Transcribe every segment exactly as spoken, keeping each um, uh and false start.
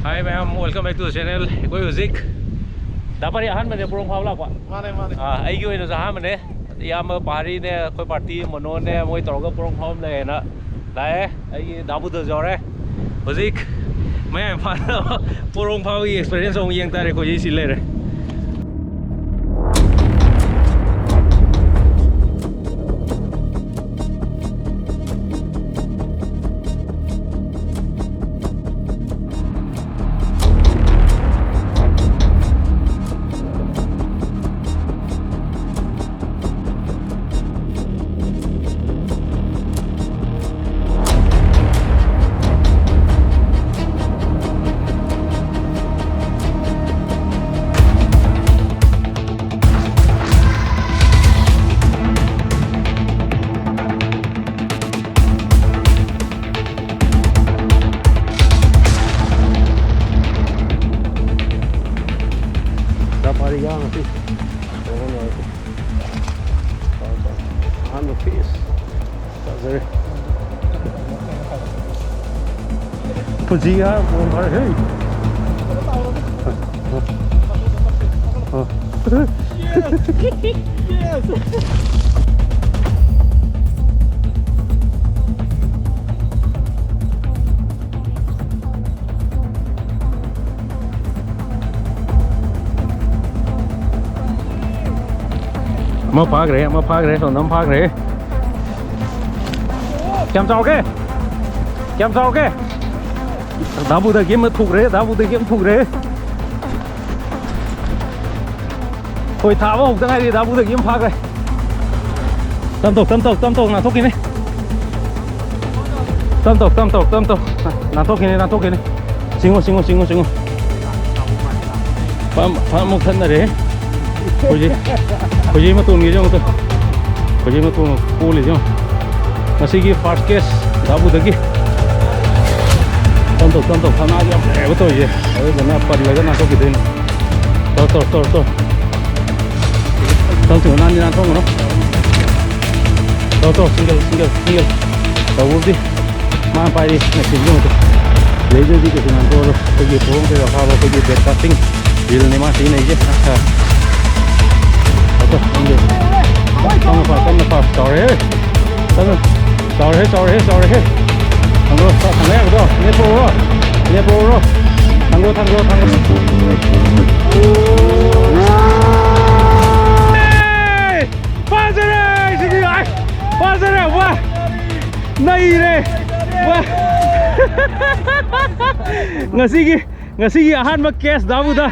Hi ꯃꯌꯥꯝ, welcome back to the channel. ꯑꯩꯈꯣꯏ ꯍꯧꯖꯤꯛ ꯗꯥ ꯄꯥꯔꯤ ꯑꯍꯥꯟꯕꯅꯦ ꯄꯣꯔꯣꯝ ꯐꯥꯎ ꯂꯥꯛꯄ꯫ ꯃꯥꯅꯦ, ꯃꯥꯅꯦ꯫ ꯑꯥ, ꯑꯩꯒꯤ ꯑꯣꯏꯅꯁꯨ ꯑꯍꯥꯟꯕꯅꯦ꯫ ꯏꯌꯥꯝꯕ ꯄꯥꯔꯤꯅꯦ, ꯑꯩꯈꯣꯏ ꯄꯥꯔꯇꯤ ꯃꯣꯅꯣꯅꯦ, ꯃꯣꯏ ꯇꯧꯔꯒ ꯄꯣꯔꯣꯝ ꯐꯥꯎ ꯑꯃ ꯂꯩꯌꯦꯅ ꯂꯥꯛꯑꯦ꯫ ꯑꯩꯒꯤ ꯗꯥꯕꯨꯗꯁꯨ ꯌꯥꯎꯔꯦ꯫ ꯍꯧꯖꯤꯛ ꯃꯌꯥꯏ ꯏꯝꯐꯥꯜꯗ ꯄꯣꯔꯣꯝ ꯐꯥꯎꯒꯤ experience ꯑꯃꯨꯛ ꯌꯦꯡ ꯇꯥꯔꯦ꯫ ꯑꯩꯈꯣꯏ ꯁꯤ ꯂꯩꯔꯦ꯫ ꯗꯥ ꯄꯥꯔꯤ ꯌꯥꯝ ꯉꯁꯤ꯫ ꯑꯍꯥꯟꯕ ꯐꯤꯁ꯫ ꯐꯖꯔꯦ꯫ ꯐꯨꯖꯤ ꯍꯥꯏꯔ ꯄꯣꯔꯣꯝ ꯐꯥꯔꯦ, ꯍꯦ꯫ ꯑ, ꯑ, ꯑ꯫ ꯑꯃ ꯐꯥꯈ꯭ꯔꯦ, ꯑꯃ ꯐꯥꯈ꯭ꯔꯦ, ꯁꯣꯝꯗ ꯑꯃ ꯐꯥꯈ꯭ꯔꯦ꯫ ꯀꯌꯥꯝ ꯆꯥꯎꯒꯦ? ꯀꯌꯥꯝ ꯆꯥꯎꯒꯦ? ꯗꯥꯕꯨꯗꯒꯤ ꯑꯃ ꯊꯨꯈ꯭ꯔꯦ, ꯗꯥꯕꯨꯗꯒꯤ ꯑꯃ ꯊꯨꯈ꯭ꯔꯦ꯫ ꯈꯣꯏ ꯊꯥꯕ ꯍꯧꯗ ꯉꯥꯏꯔꯤ, ꯗꯥꯕꯨꯗꯒꯤ ꯑꯃ ꯐꯥꯈ꯭ꯔꯦ꯫ ꯇꯝ ꯇꯧ, ꯇꯝ ꯇꯧ, ꯇꯝ ꯇꯧ, ꯅꯥꯟꯊꯣꯛꯈꯤꯅꯤ꯫ ꯇꯝ ꯇꯧ, ꯇꯝ ꯇꯧ, ꯇꯝ ꯇꯧ꯫ ꯅꯥꯟꯊꯣꯛꯈꯤꯅꯤ, ꯅꯥꯟꯊꯣꯛꯈꯤꯅꯤ꯫ ꯆꯤꯡꯉꯣ, ꯆꯤꯡꯉꯣ, ꯆꯤꯡꯉꯣ, ꯆꯤꯡꯉꯣ꯫ ꯐꯝ, ꯐꯝ ꯑꯃꯨꯛ ꯊꯠꯅꯔꯦ꯫ ꯈꯣꯏꯖꯤ, ꯈꯣꯏꯖꯤ ꯃꯇꯣꯟꯒꯤꯁꯦ ꯑꯃꯨꯛꯇ꯫ ꯈꯣꯏꯖꯤ ꯃꯇꯣꯟ ꯀꯣꯜꯂꯤꯁꯦ ꯌꯦꯡꯉꯣ꯫ ꯉꯁꯤꯒꯤ first catch ꯗꯥꯕꯨꯗꯒꯤ꯫ ꯇꯝ ꯇꯧ, ꯇꯝ ꯇꯧ, ꯊꯝꯅꯥꯁꯦ ꯌꯥꯝ ꯐꯖꯩꯑꯕ ꯇꯧꯔꯤꯁꯦ꯫ ꯑꯗꯨꯗꯨꯅ ꯄꯜꯂꯒ ꯅꯥꯟꯊꯣꯛꯈꯤꯗꯣꯏꯅꯤ꯫ ꯇꯧ, ꯇꯧ, ꯇꯧ, ꯇꯧ꯫ ꯇꯧ, ꯇꯧ, ꯅꯥꯟꯗꯤ ꯅꯥꯟꯊꯣꯛꯑꯝꯒꯅꯨ꯫ ꯇꯧ, ꯇꯧ, single, single, single꯫ ꯇꯧꯕꯕꯨꯗꯤ ꯃꯥꯅ ꯄꯥꯏꯔꯤ, ꯉꯁꯤꯗꯤ ꯑꯃꯨꯛꯇ꯫ ꯁꯤꯗꯩꯗꯗꯤ ꯀꯩꯁꯨ ꯉꯥꯡꯊꯣꯛꯑꯔꯣꯏ꯫ ꯑꯩꯈꯣꯏꯒꯤ ꯄꯣꯔꯣꯝ ꯀꯩꯀꯥ ꯐꯥꯕ ꯑꯩꯈꯣꯏꯒꯤ ꯕꯦꯠ ꯀꯥꯁꯇꯤꯡ ꯔꯤꯜꯅꯦ ꯃꯥ ꯁꯤꯖꯤꯟꯅꯩꯁꯦ꯫ ꯑꯠꯆꯥ꯫ ꯑꯠꯆꯥ, ꯈꯪꯗꯦ꯫ ꯀꯟꯅ ꯐꯥ, ꯀꯟꯅ ꯐꯥ꯫ ꯆꯥꯎꯔꯦꯍꯦ꯫ ꯀꯟꯅ꯫ ꯆꯥꯎꯔꯦꯍꯦ, ꯆꯥꯎꯔꯦꯍꯦ, ꯆꯥꯎꯔꯦꯍꯦ꯫ ꯊꯥꯡꯒꯠꯂꯣ, ꯊꯥꯡꯒꯠ ꯌꯥꯕꯗꯣ꯫ ꯂꯦꯞꯄꯨꯔꯣ꯫ ꯂꯦꯞꯄꯨꯔꯣ꯫ ꯊꯥꯡꯒꯠꯂꯣ, ꯊꯥꯡꯒꯠꯂꯣ, ꯊꯥꯡꯒꯠꯂꯣ꯫ ꯑꯦ! ꯐꯥꯖꯔꯦ! ꯁꯤꯗꯤ, ꯑꯥꯏ! ꯐꯥꯖꯔꯦ! ꯋꯥ! ꯅꯩꯔꯦ! ꯋꯥ! ꯉꯁꯤꯒꯤ, ꯉꯁꯤꯒꯤ ꯑꯍꯥꯟꯕ ꯀꯦꯁ ꯗꯥꯕꯨꯗ꯫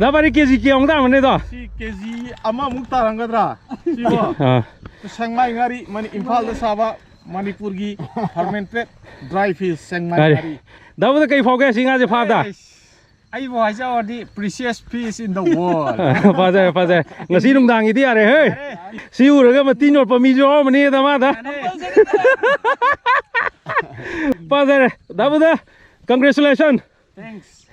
ꯗꯥ ꯕꯥꯔꯤ ꯀꯦꯖꯤ ꯀꯌꯥꯃꯨꯛ ꯇꯥꯔꯝꯒꯅꯤꯗꯣ? ꯁꯤ ꯀꯦꯖꯤ ꯑꯃꯃꯨꯛ ꯇꯥꯔꯝꯒꯗ꯭ꯔꯥ? ꯁꯤꯕꯣ? ꯑꯥ꯫ ꯁꯦꯛꯃꯥꯏ ꯉꯥꯔꯤ, ꯃꯅꯤ-, ꯏꯝꯐꯥꯜꯗ ꯁꯥꯕ ꯃꯅꯤꯄꯨꯔꯒꯤ fermented dry fish ꯁꯦꯛꯃꯥꯏ ꯉꯥꯔꯤ꯫ ꯉꯥꯔꯤ꯫ ꯗꯥꯕꯨꯗ ꯀꯩ ꯐꯥꯎꯒꯦ ꯁꯤ ꯉꯥꯁꯦ ꯐꯥꯕꯗ? ꯑꯩꯁ, ꯑꯩꯕꯨ ꯍꯥꯏꯖꯧ ꯍꯥꯏꯔꯗꯤ precious fish in the world꯫ ꯐꯖꯔꯦ, ꯐꯖꯔꯦ꯫ ꯉꯁꯤ ꯅꯨꯡꯗꯥꯡꯒꯤꯗꯤ ꯌꯥꯔꯦ, ꯍꯦ꯫ ꯌꯥꯔꯦ꯫ ꯁꯤ ꯎꯔꯒ ꯃꯇꯤꯟ ꯌꯣꯠꯄ ꯃꯤꯁꯨ ꯌꯥꯎꯔꯝꯃꯅꯤ, ꯗꯃꯥꯗ꯫ ꯌꯥꯔꯦ꯫ ꯐꯖꯔꯦ꯫ ꯗꯥꯕꯨꯗ, congratulation꯫ Thanks꯫